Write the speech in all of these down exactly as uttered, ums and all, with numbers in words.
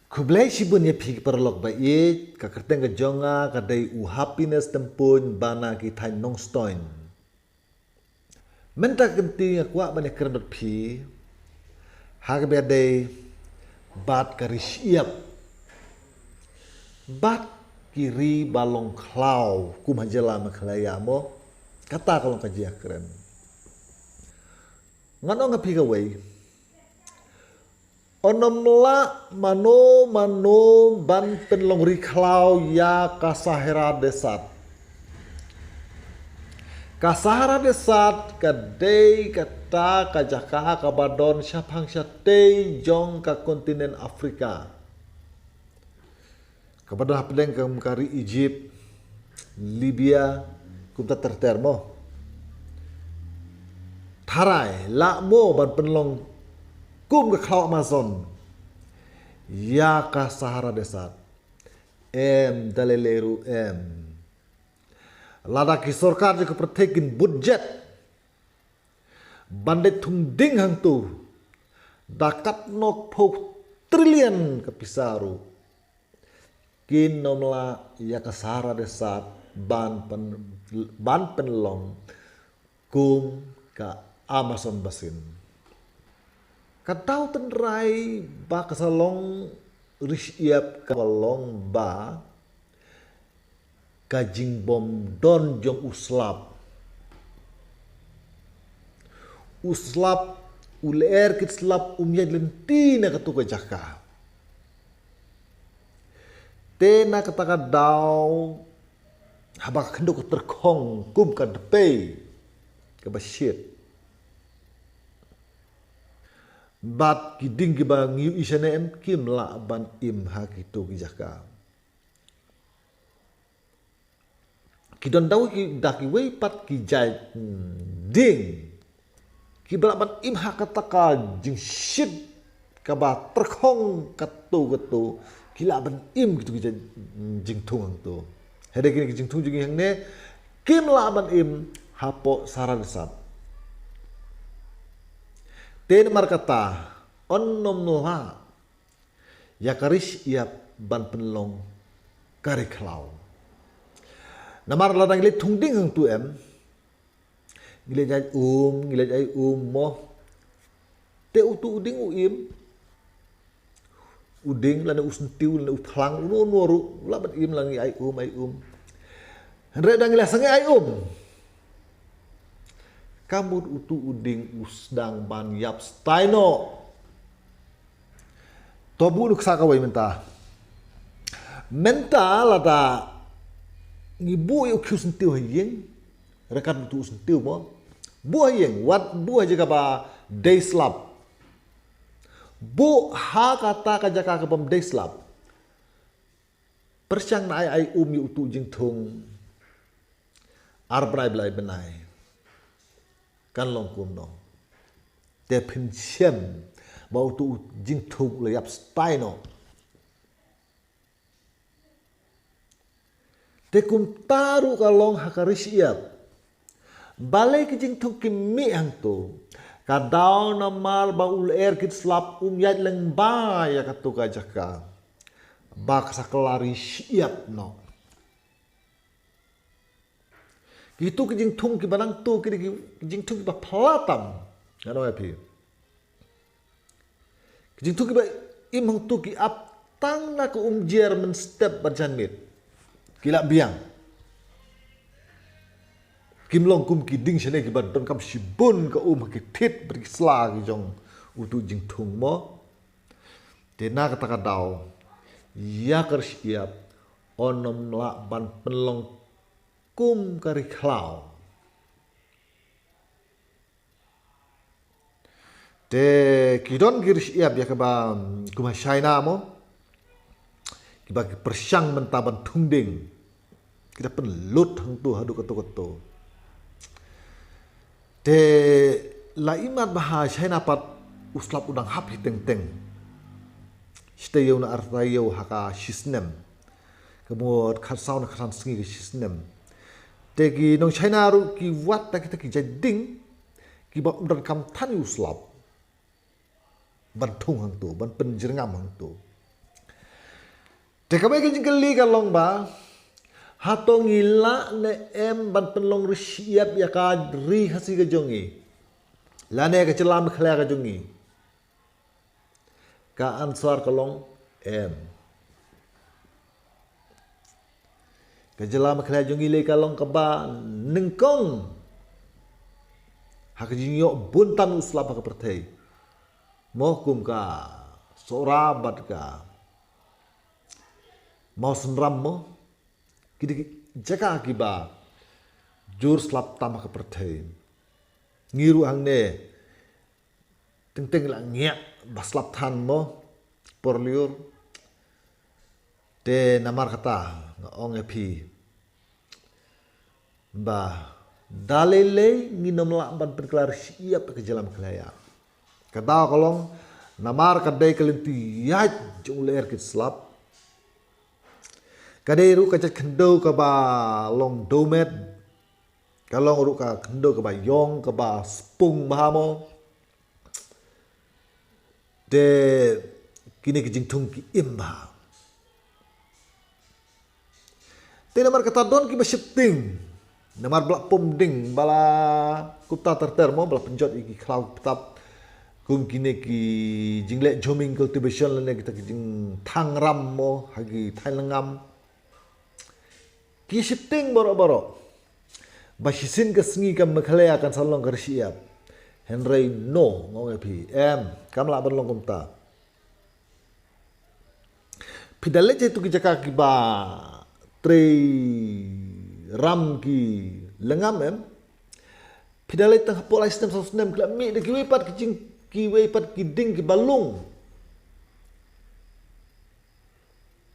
Khublei shibun ïa phi ki paralok ba ïeit, ka kyrteng ka jong nga ka dei u Happiness Tympuin ba na ki thaiñ Nongstoiñ. Mynta ka kynti nga kwah ban ïakren bad phi ha kaba dei bad ka ri shyiap bad ki ri ba long khlaw kum ha jylla Meghalaya mo. Kata ka long ka jingïakren. Ngan ong ha phi kawei. Yn ym lah mano mano ban pynlong ri khlaw ïa ka Sahara Desert. Ka Sahara Desert ka dei kata ka jaka kaba don shaphang shatei jong ka kontinent Afrika. Kaba don hapdeng kum ka ri Egypt, Libya, kumta ter ter mo. Tharai lah mo ban pynlong kum ka khlaw Amazon ïa ka Sahara Desert? Em, da lei lei ruh em. Lada ki sorkar jong ka pyrthei kin budget ban leit thung ding hangto da katno phew trillion ka pisa ruh, kin ym lah ïa ka Sahara Desert ban pyn, ban pynlong kum ka Amazon Basin. Ka daw tynrai ba ka sa long ri shyiap kaba long ba ka jingbym don jong u slap. U slap, u lyer kit slap um ïaid lynti na katu ka jaka. Te na kata ka daw haba ka khyndew ka tyrkhong kum ka dpei kaba shit, bad ki ding kiba ngi ïohi shane em kim lah ban im ha kitu ki jaka. Ki don da ki, da kiwei pat ki jait, hmm, ding kiba lah ban im ha kata ka jingshit kaba tyrkhong katu katu, ki lah ban im kitu ki jait jingthung hangtu. Hynrei kine ki jingthung jong ngi hangne kim lah ban im hapoh Sahara Desert. Te namar kata yn ym lah ïa ka ri shyiap ban pynlong ka ri khlaw. Namar lada ngi leit thung ding hangtu em, ngi leit ai um, ngi leit ai um mo. Te utu u ding u im. U ding lane u syntiew lane u phlang, uno uno ruh u lah ban im lane ngi ai um, ai um. Hynrei da ngi la sangeh ai um, ka mut utu u ding u sdang ban ïap stai noh. To buh nuksa kawei mynta. Mynta lada ngi buh ïa u khiew syntiew ha ïing, ryngkat utu u syntiew mo, buh ha ïing, wat buh ha jaka ba dei slap. Buh ha kata ka jaka kabym dei slap. Pyrshang na ai ai um ïa utu u jingthung ar bnai ba lai bnai. Kan long kumno? Te phin shem ba utu u jingthung u la ïap stai noh. Te kumta ruh ka long ha ka ri shyiap. Balei ki jingthung ki mih hangtu? Ka daw namar ba u lyer kit slap um ïaid lyngba ïa katu ka jaka ba ka sa kylla ri shyiap noh. Kitu ki jingthung kiba nangtu ki dei ki jingthung kiba phylla tam. Ngan ong ïa phi, ki jingthung kiba im hangtu ki ap tang na ka umjer mynstep bad janmiet. Ki lah biang. Kim long kum ki ding shane kiba donkam shibun ka um ha ki thied bad ki sla ki jong utu u jingthung mo. Te na kata ka daw ïa ka ri shyiap yn ym lah ban pynlong kum ka ri khlaw. Te ki don ki ri shyiap ïa kaba, mm, kum ha China mo, kiba ki pyrshang mynta ban thung ding. Ki da pynlut hangtu haduh kato kato. Te la imat ba ha China pat u slap u dang hap hi teng teng. Shi taïew na ar taïew ha ka shi snem. Ka mut khatsaw na khatsan sngi ka shi snem. Te ki nong China ruh ki wad da kita ki jait ding kiba ym donkam than ïa u slap ban thung hangtu, ban pynjyrngam hangtu. Te kawei ka jingkylli ka long ba, hato ngi lah ne em ban pynlong ri shyiap ïa ka ri Khasi ka jong ngi, lane ka jylla Meghalaya ka jong ngi? Ka answer ka long em. Ka jylla Meghalaya jong ngi lei ka long kaba nyngkong ha ka jingïoh bun tam u slap ha ka pyrthei, mo, kum ka Sohra bad ka Mawsynram, mo. Ki dei ki jaka kiba jur slap tam ha ka pyrthei. Ngi ruh hangne teng teng la ngiah ba slap than, mo, por lyiur. Te namar kata nga ong ïa phi ba da lei lei ngin ym lah ban pynkylla ri shyiap ïa ka jylla Meghalaya. Ka daw ka long namar ka dei ka lynti ïaid jong u lyer kit slap. Ka dei ruh ka jait khyndew kaba long dewmet. Ka long ruh ka khyndew kaba ïong, kaba spung bha, mo. Te kine ki jingthung ki im bha. Te namar kata don kiba sheptieng, namar ba la pom ding, ba la kumta ter ter, mo, ba la pynjot ïa ki khlaw ki btap kum kine ki jingleh jhoming, cultivation, lane kita ki jingthang ram, mo, ha ki thaiñ lyngngam. Ki sheptieng baroh baroh ba shisien ka sngi ka Meghalaya kan sa long ka ri shyiap. Hynrei no, nga ong ïa phi, em, kam lah ban long kumta. Phi da leit sha kitu ki jaka kiba trei ram ki lyngngam, em, phi da leit tang hapoh lai snem saw snem, ki la mih da kiwei pat ki jing, kiwei pat ki ding kiba lung,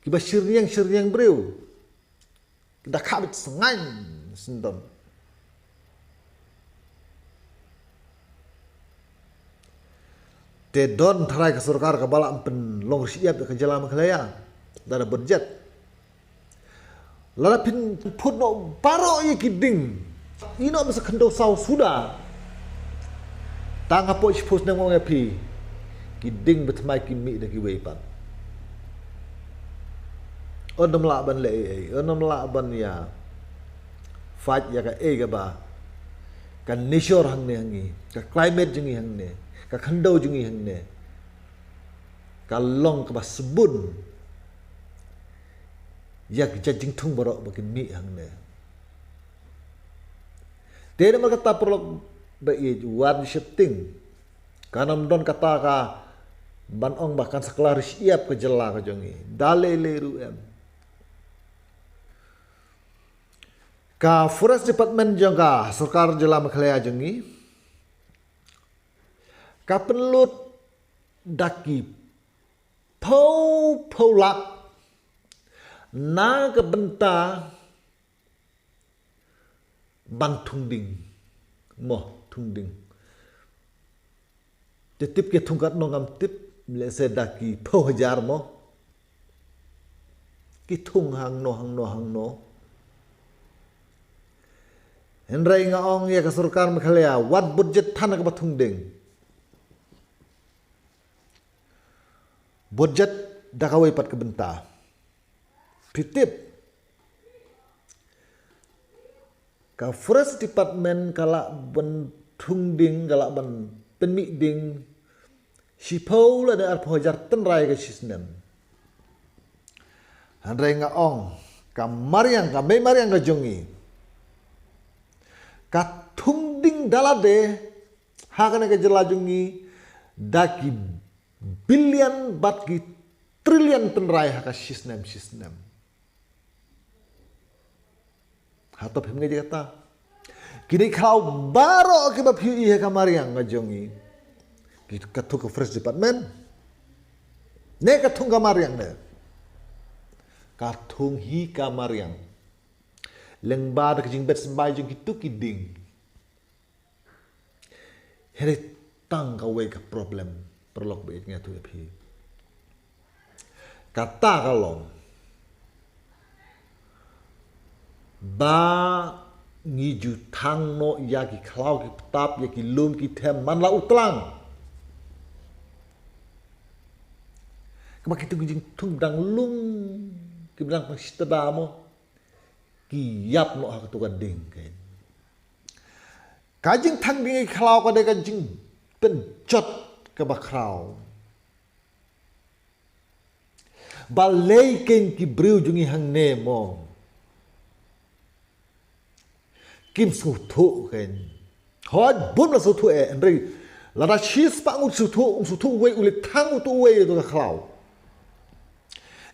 kiba shyrñiang shyrñiang briew. Ki da kha bit sngain syndon. Te don tharai ka sorkar kaba lah ban pynlong ri shyiap ïa ka jylla Meghalaya. Lada budget, lada pynphut noh baroh ïa ki ding, ïeh noh ba sa khyndew saw suda, tang hapoh shiphew snem, nga ong ïa phi, ki ding ba thymmai ki mih da kiwei pat. Yn ym lah ban leh ei ei, yn ym lah ban ïa fight ïa kaei kaba ka nature hangne ha ngi, ka climate jong ngi hangne, ka khyndew jong ngi hangne ka long kaba sbun ïa ki jait jingthung baroh ba kin mih hangne. Te namar kata, paralok ba ïeit, wat ju sheptieng. Kan ym don kata ka ban ong ba kan sa kylla ri shyiap ka jylla ka jong ngi da lei lei ruh, em. Ka Forest Department jong ka sorkar jylla Meghalaya jong ngi ka pynlut da ki phew phew lak na ka bynta ban thung ding, mo, thung ding. Te tip ki thung katno ngam tip, lehse da ki phew hajar, mo. Ki thung hangno hangno hangno. Hynrei nga ong ïa ka sorkar Meghalaya, wat budget than kaba thung ding. Budget da kawei pat ka bynta. Phi tip, ka Forest Department ka lah ban thung ding, ka lah ban pynmih ding shiphew lane arphew hajar tynrai ka shisnem. Hynrei nga ong, ka mariang, ka mei mariang ka jong ngi ka thung ding da lade ha kane ka jylla jong ngi da ki billion bad ki trillion tynrai ha ka shisnem shisnem. Hato phim ngeit ïa kata? Kine ki khlaw baroh kiba phi ïohi ha ka mariang ka jong ngi, ki, ka thung ka Forest Department ne ka thung ka mariang ne? Ka thung hi ka mariang. Lyngba da ka jingbet symbai jong kitu ki ding. Hynrei tang kawei ka problem, paralok ba ïeit, nga ïathuh ïa phi. Kata ka long ba ngi ju thang noh ïa ki khlaw ki btap, ïa ki lum ki them man la u tlang. Kaba kitu ki jingthung dang lung ki ba dang tang shi tda mo, ki ïap noh ha kato ka ding kein. Ka jingthang ding ïa ki khlaw ka dei ka jingpynjot kaba khraw. Balei kein ki briew jong ngi hangne mo kim sngewthuh kein? Hooid, bun la sngewthuh eh, hynrei lada shispah ngut sngewthuh, un sngewthuh uwei, u leit thang uto uwei ïa kato ka khlaw.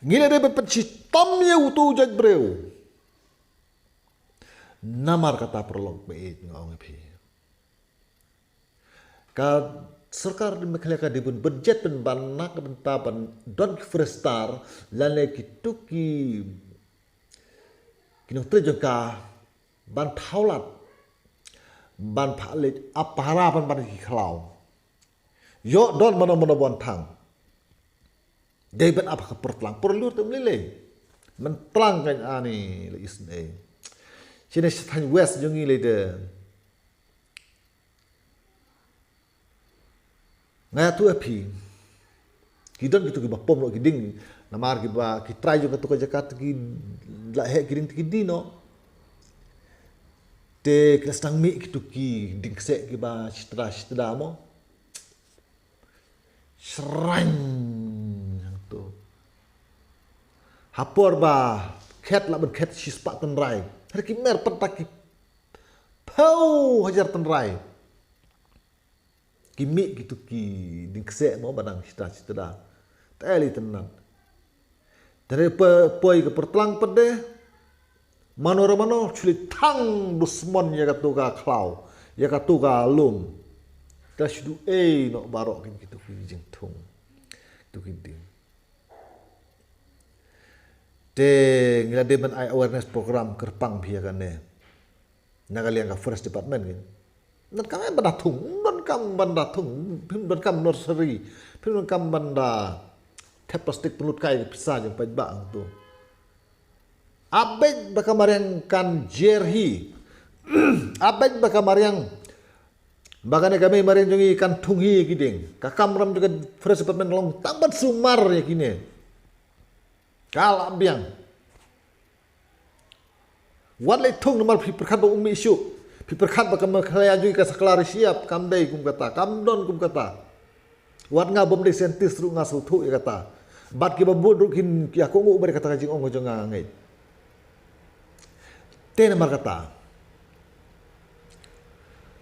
Ngi la dei ban pynshitom ïa uto u jait briew. Namar kata, paralok ba ïeit, nga ong ïa phi, ka sorkar Meghalaya ka dei ban budget pynban na ka bynta ban don ki forester lane kito ki, ki nongtrei jong ka ban thaw lad, ban phah leit ap pahara pynban ki khlaw. Ïoh don mano mano ban thang. Dei ban ap ha ka pyrtlang, pyrlur te um lei lei. Myntlang kein ani la isynei. Shane sha thaiñ West jong ngi lei de. Nga ïathuh ïa phi, ki don kito kiba pom noh ki ding, namar kiba ki trai jong kato ka jaka te ki la heh ki ding te ki die noh. Te ki la sdang mih kito ki dieng kseh kiba shitda shitda mo. Shraiñ hangto. Ha por ba khet lah ban khet shispah tynrai, hynrei ki mer pat ta ki phew hajar tynrai. Ki mih kito ki dieng kseh mo ba dang shitda shitda. Te lei tynnat. Te hynrei poi ka pyrtlang pat de, mano re mano shu leit thang dusmon ïa kato ka khlaw, ïa kato ka lum. Te shu duh ei noh baroh kein kito ki jingthung, kito ki ding. Te ngi la dei ban ai awareness program kyrpang phi ïa kane na ka liang ka forest department kein. Donkam ban da thung, donkam ban da thung, phim donkam nursery, phim donkam ban da thep plastik pynlut kai ka pisa jong paidbah hangto. Ap beit ba ka mariang kan jer hi. Ap beit ba ka mariang, ba kane ka mei mariang jong ngi kan thung hi ki ding. Ka kamram jong ka forest department long tang ban sumar ïa kine. Ka la biang. Wat leit thung namar phi pyrkhat ba um mih shuh. Phi pyrkhat ba ka Meghalaya jong ngi ka sakla ri shyiap, kam dei kum kata, kam don kum kata. Wat nga bym dei scientist ruh nga sngewthuh ïa kata. Bad kiba bun ruh kin ïa kohnguh bad ïa kata ka jingong ka jong nga ngeit. Te namar kata,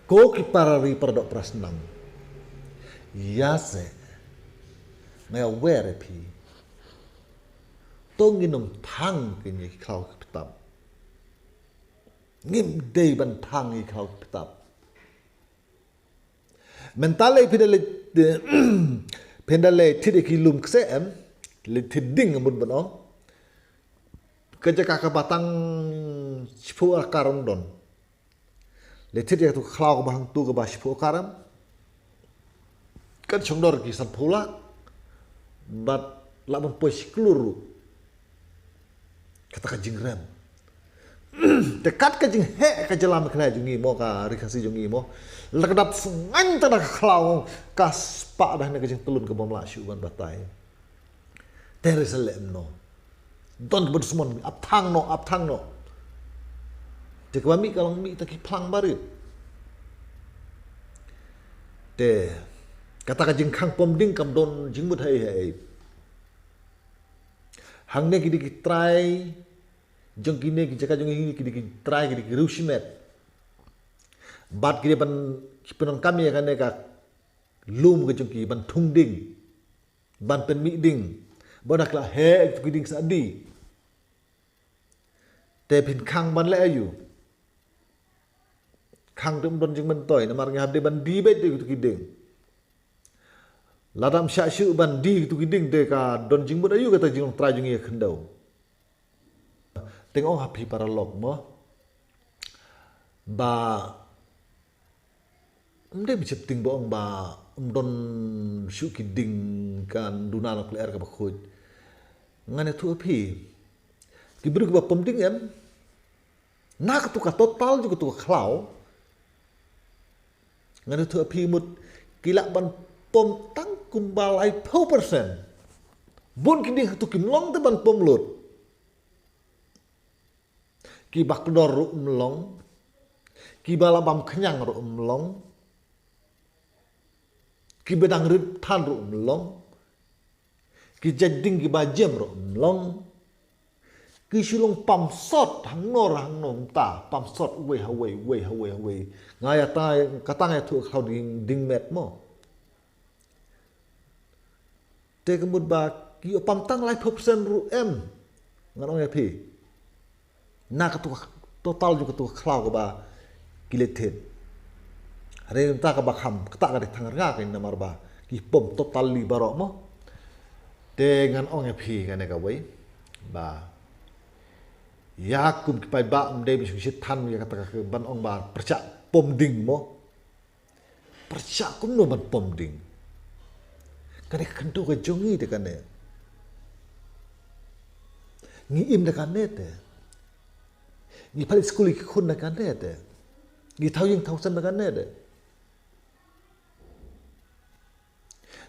ko ki para ri para doh para snam, ïa se, nga ïa wer ïa phi. To ngin ym thang kein ïa ki khlaw ki btap. Ngim dei ban thang ïa ki khlaw ki btap. Mynta lei phi da leit, phi da leit thied ïa ki lum kseh em, leit thied ding mut ban ong. Ka jaka kaba tang shiphew acre ym don. Leit thied ïa kato ka khlaw kaba hangto kaba shiphew acre em. Kan shong dor ki sanphew lak. Bad lah ban poi shi klur ruh. Kata ka jingrem. Te kat ka jingheh ka jylla Meghalaya jong ngi mo, ka Ri Khasi jong ngi mo, la ka dap sngain tang da ka khlaw, ka spah da hynne ka jingtlun ka bym lah shuh ban batai. Te hynrei sa leh kumno? Don kaba dusmon, ap thang noh, ap thang noh. Te kaba mih ka long mih ta ki phlang barit. Te kata ka jingkhang pom ding kam don jingmut haei haei. Hangne ki dei ki trai jong kine ki jaka jong ngi, ki dei ki trai, ki dei ki riew shimet. Bad ki dei ban, ki pyndonkam ïa kane ka lum ka jong ki ban thung ding, ban pynmih ding. Ba na ka la heh kito ki ding sa die. Te phin khang ban leh aïu? Khang te ym don jingmyntoi namar ngi hap dei ban die beit ïa kito ki ding. Lada ym shah shuh ban die kito ki ding te ka don jingmut aïu kata jinglong trai jong ngi ïa khyndew. Te nga ong ha phi paralok mo, ba ym dei ba sheptieng ba ong ba ym don shuh ki ding, kan duna noh ka lyer kaba khuid. Ngan ïathuh ha phi, ki briew kiba pom ding em, na kato ka total jong kato ka khlaw, ngan ïathuh ha phi mut ki lah ban pom tang kumba laiphew percent. Bun ki ding hato kim long te ban pom lut. Ki ba kdor ruh ym long. Ki ba la bam khñiang ruh ym long. Ki ba dang rit than ruh ym long. Ki jait ding ki ba jem ruh ym long. Ki shu long pamsot hangno hangno mynta, pamsot wei ha wei, wei ha wei ha wei. Nga ïa ta, kata nga ïathuh khlaw ding, ding met mo. Te ka mut ba ki ïoh pam tang laiphew percent ruh em. Ngan ong ïa phi. Na katu ka total jong katu ka khlaw kaba ki leit thied. Hynrei mynta kaba kham, kata ka dei tang rnga kein namar ba ki pom totally baroh mo. Te ngan ong ïa phi kane kawei ba ïa kum ki paidbah ym dei ban shu shit than ïa kata ka ban ong ba pyrshah pom ding mo. Pyrshah kumno ban pom ding. Kane ka khyndew ka jong ngi te kane. Ngi im da kane te. Ngi pynleit skul ïa ki khun da kane te. Ngi thaw ïing thaw sem da kane te.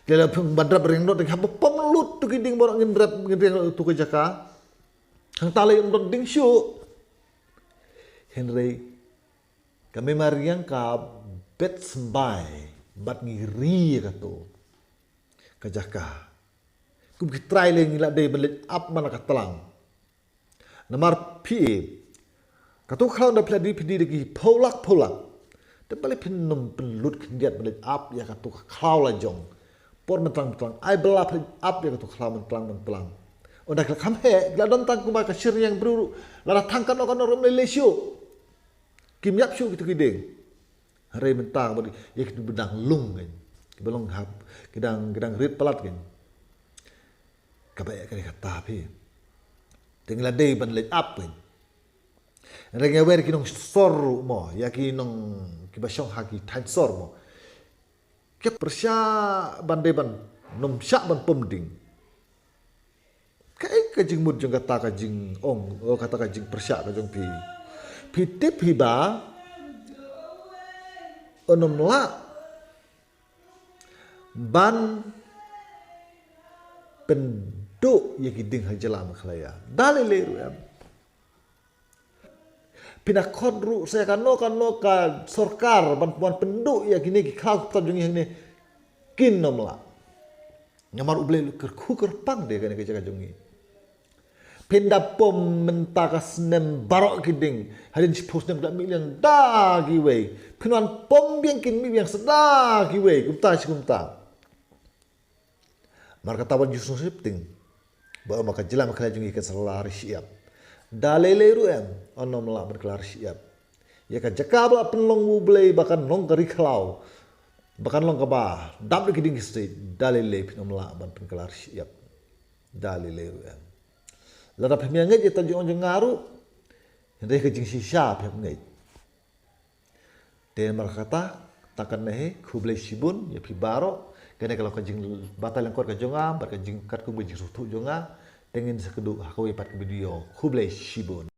Lada phi ban rep riang noh te haba pom lut tu ki ding baroh ngin rep ngin riang noh tu ka jaka. Hangta lei ym don ding shuh. Hynrei ka mei mariang ka bet symbai bad ngi ri ïa katu ka jaka. Kum ki trai lei ngi la dei ban leit ap man la ka tlang. Namar phi, katu ka khlaw nda phi la dei phi dei da ki phew lak phew lak. Te balei phin ym pynlut khyndiat ban leit ap ïa katu ka khlaw la jong. Por myntang myntang ai ba la phin ap ïa katu ka khlaw myntang myntang. Ynda ki la kham heh ki la don tang kumba ka shyrñiang briew ruh lada thang kano kano ruh ym lei lei shuh. Kim ïap shuh kitu ki dieng. Hynrei mynta ba ïa kitu ba dang lung kein. Kiba long hap ki dang, ki dang rit palat kein. Kaba ïa ka dei kata phi. Te ngi la dei ban leit ap kein. Hynrei ngi wer ki nongsor ruh mo, ïa ki nong kiba shong ha ki thaiñ sor mo. Ki pyrshah ban dei ban ym shah ban pom ding. Kaei ka jingmut jong kata ka jingong, o kata ka jingpyrshah ka jong phi. Phi tip hi ba un ym lah ban pynduh ïa ki dieng ha jylla Meghalaya. Da lei lei ruh em. Phin ïa khot ruh sa kano kano ka sorkar ban, ban pynduh ïa kine ki khlaw ki btap jong ngi hangne kin ym lah. Namar U Blei u kyrkhu kyrpang de kane ka jaka jong ngi. Phin da pom mynta ka snem baroh ki dieng. Hadien shiphew snem ki la mih liang da kiwei. Phin wan pom biang kin mih biang sa da kiwei. Kumta shi kumta. Namar kata wan ju sngewsih sheptieng. Ba ong ba ka jylla Meghalaya jong ngi kan sa la riewshah ïap. Da lei lei ruh em, un ym lah ban kylla riewshah ïap. Ïa ka jaka ba la pynlong U Blei ba kan long ka ri khlaw. Ba kan long kaba dap da ki dieng ki stet, da lei lei phin ym lah ban pynkylla riewshah ïap. Da lei lei ruh em. Lada phim ïa ngeit ïa kata jong nga ruh, hynrei ka jingshisha phim ngeit. Te namar kata, tang katne hi, khublei shibun ïa phi baroh. Kane ka long ka jingbatai lyngkot ka jong nga bad ka jing katkum ka jingsngewthuh jong nga. Te ngin sa ïakynduh ha kawei pat ka video. Khublei shibun.